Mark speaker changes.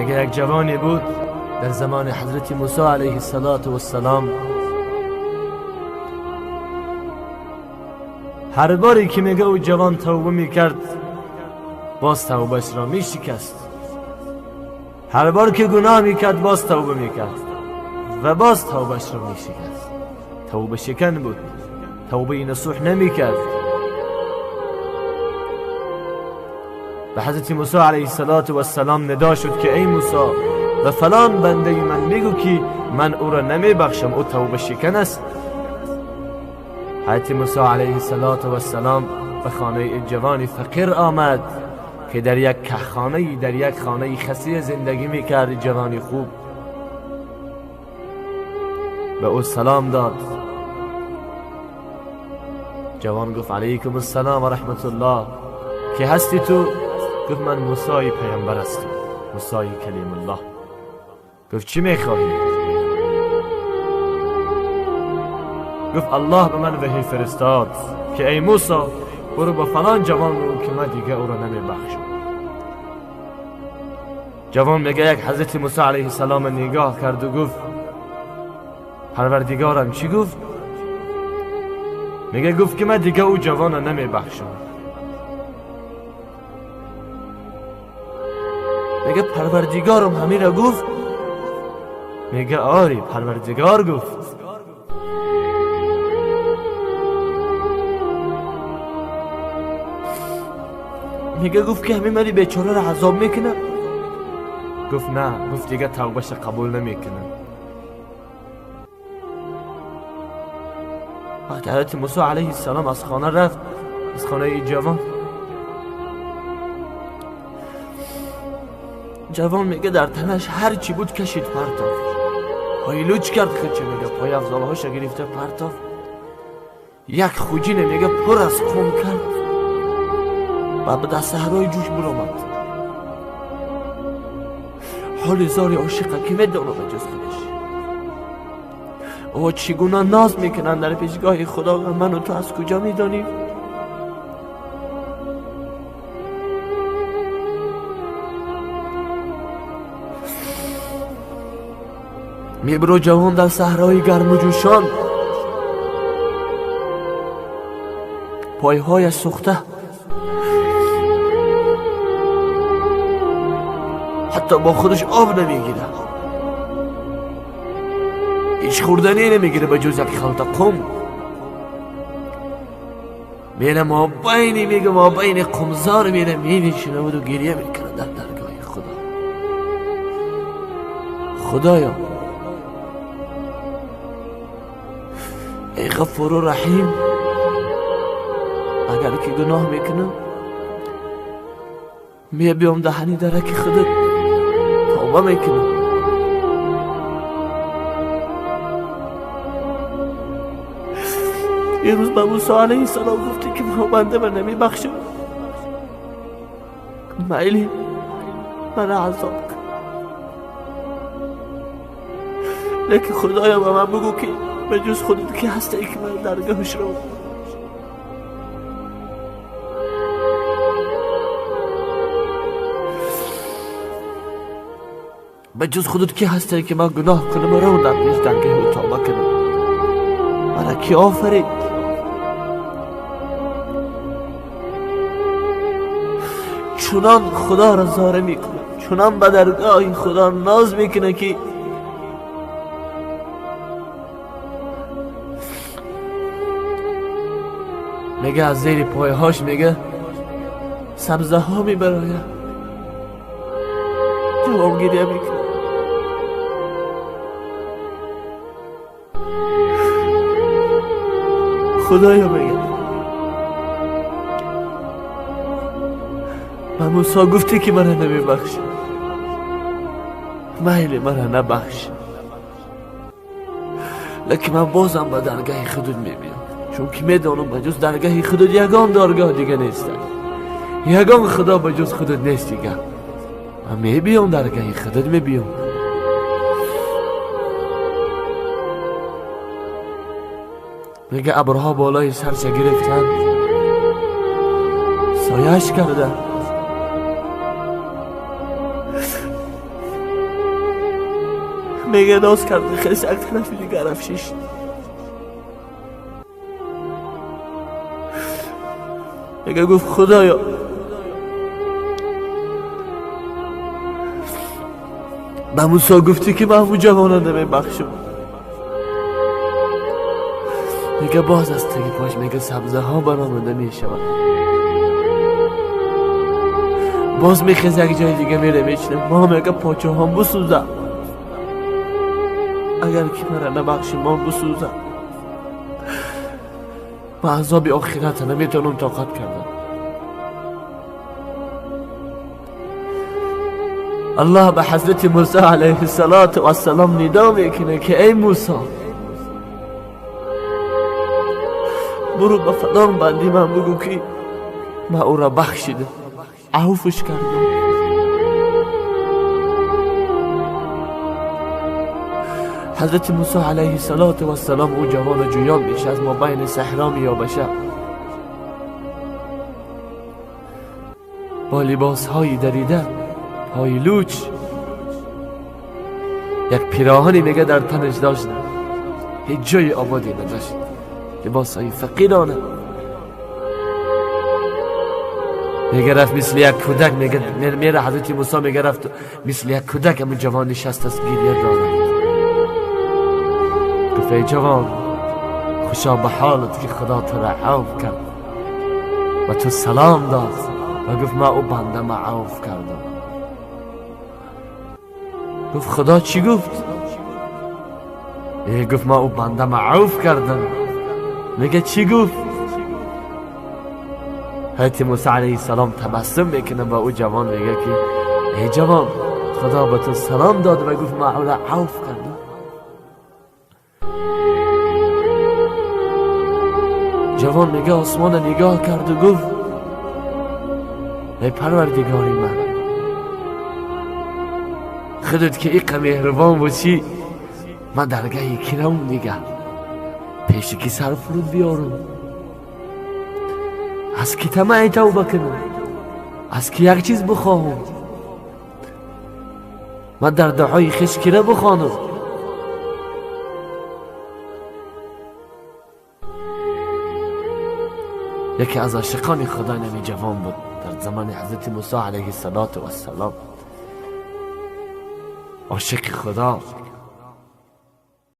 Speaker 1: میگه یک جوانی بود در زمان حضرت موسی علیه السلام. هر باری که میگه او جوان توبه میکرد باز توبهش را میشکست. هر بار که گناه میکرد باز توبه میکرد و باز توبهش را میشکست. توبه شکن بود، توبه نصوح نمیکرد. به حضرت موسی علیه السلام ندا شد که ای موسی، به فلان بنده من میگو که من او را نمیبخشم، او توبه شکن است. حضرت موسی علیه السلام به خانه جوان فقیر آمد که در یک خانه، در یک خانه خسی زندگی میکرد. جوانی خوب به او سلام داد. جوان گفت علیکم السلام و رحمت الله، که هستی تو؟ گفت من موسی پیامبر هستم، موسی کلیم الله. گفت چی میخواهی؟ گفت الله به من وحی فرستاد که ای موسی برو با فلان جوان رو که من دیگه او را نمیبخشم. جوان میگه یک حضرت موسی علیه السلام نگاه کرد و گفت پروردگارم چی گفت؟ میگه گفت که من دیگه او جوان را نمیبخشم. میگه پروردگارم همین را گفت؟ میگه آری پروردگار گفت. میگه گفت که همین منی بیچاره را عذاب میکنه؟ گفت نه، گفت دیگه توبهش قبول نمیکنه. وقتی حضرت موسی علیه السلام از خانه رفت، از خانه جوان، جوان میگه در تنش هر چی بود کشید پرتاف، پای لوچ کرد خودش، میگه پای افضالهاش گرفته پرتاف، یک خوجینه میگه پر از خون کرد و به دست صحرای جوش برآمد. حال زار عاشقه که میدانه به جز خودش او چگونه ناز میکنن در پیشگاه خدا، من و تو از کجا میدانیم؟ میبرو جوان در صحرای گرم و جوشان، پایهای سوخته، حتی با خودش آب نمیگیره، هیچ خوردنی نمیگیره به جز یک خلطه قم. میره ما بین، میگه ما بین قمزار میره مینشینه و گریه میکنه در درگاه خدا. خدایا ای غفور و رحیم، اگر که گناه میکنم می بیام دهنی درک خودت توبه میکنم. یه روز به موسی علیه السلام گفتی که بنده من نمیبخشم، میلی من عذاب کن، لیکن خدایا به من بگو که به جز خودت که هستی که من درگاهش رو به جز خودت که هستی که من گناه کنم و رو در پیش درگاه توبه کنم. مرا کی آفرید؟ چنان خدا را زاره میکنه، چنان به درگاه خدا ناز میکنه که میگه از زیر پایهاش میگه سبزه ها میبراید. جواب گریه میکنه. خدایا میگه به موسی گفتی که مرا نمیبخشی، میل مرا نبخش، لیکن من بازم به درگاه خودت میبینم، چون که میدانم به جز درگاه خودت یگان درگاه دیگه نیست، یگان خدا به جز خودت نیست دیگه. من میبینم درگاه خودت میبینم. میگه ابرها بالای سرش گرفتن، سایه‌اش کرده. میگه ناز کرد خیلی یک طرف دیگه رفت شیشت. میگه گفت خدایا به موسی گفتی که من اون جوانه نمیبخشم. میگه باز از تگی پاش میگه سبزه ها برآمده میشود. باز میخیزه یک جای دیگه میره میشنه. ما میگه پاچه هم بسوزه، اگر که مرا نبخشی ما بسوزه، ما عذاب آخرت نمیتونم طاقت کردم. الله به حضرت موسی علیه السلام ندا میکنه که ای موسی برو به فلان بندی من بگو که من او را بخشیدم، عفوش کردم. حضرت موسی علیه السلام او جوان جویان میشه، از ما بین صحرا میابشه، با لباس های دریده، پای لوچ، یک پیراهنی میگه در تنش داشت، هیچ جای آبادی نداشت، لباس های فقیرانه. میگه رفت مثل یک کودک، میگه میره حضرت موسی میگه رفت مثل یک کودک همون جوان نشست از گریه دارد. گفت ای جوان خوشا به حالت که خدا تو را عفو کرد و تو سلام داد و گفت من او بنده ما عفو کردم. گفت خدا چی گفت؟ گفت من او بنده ما عفو کردم. میگه چی گفت؟ حضرت موسی علیه السلام تبسم میکنه با او جوان، میگه که ای جوان خدا به تو سلام داد و گفت من او را عفو کردم. جوان میگه آسمان نگاه کرد و گفت ای پروردگاری من، خودت که ایقه مهربان باشی، من درگاه کرم دیگه پیش کی سر فرود بیارم، از کی طمع توبه کنم، از کی یک چیز بخواهم، من در دعای خویش کی را بخوانم. یکی از عاشقان خدا نمی جوان بود در زمان حضرت موسی علیه السلام، عاشق خدا.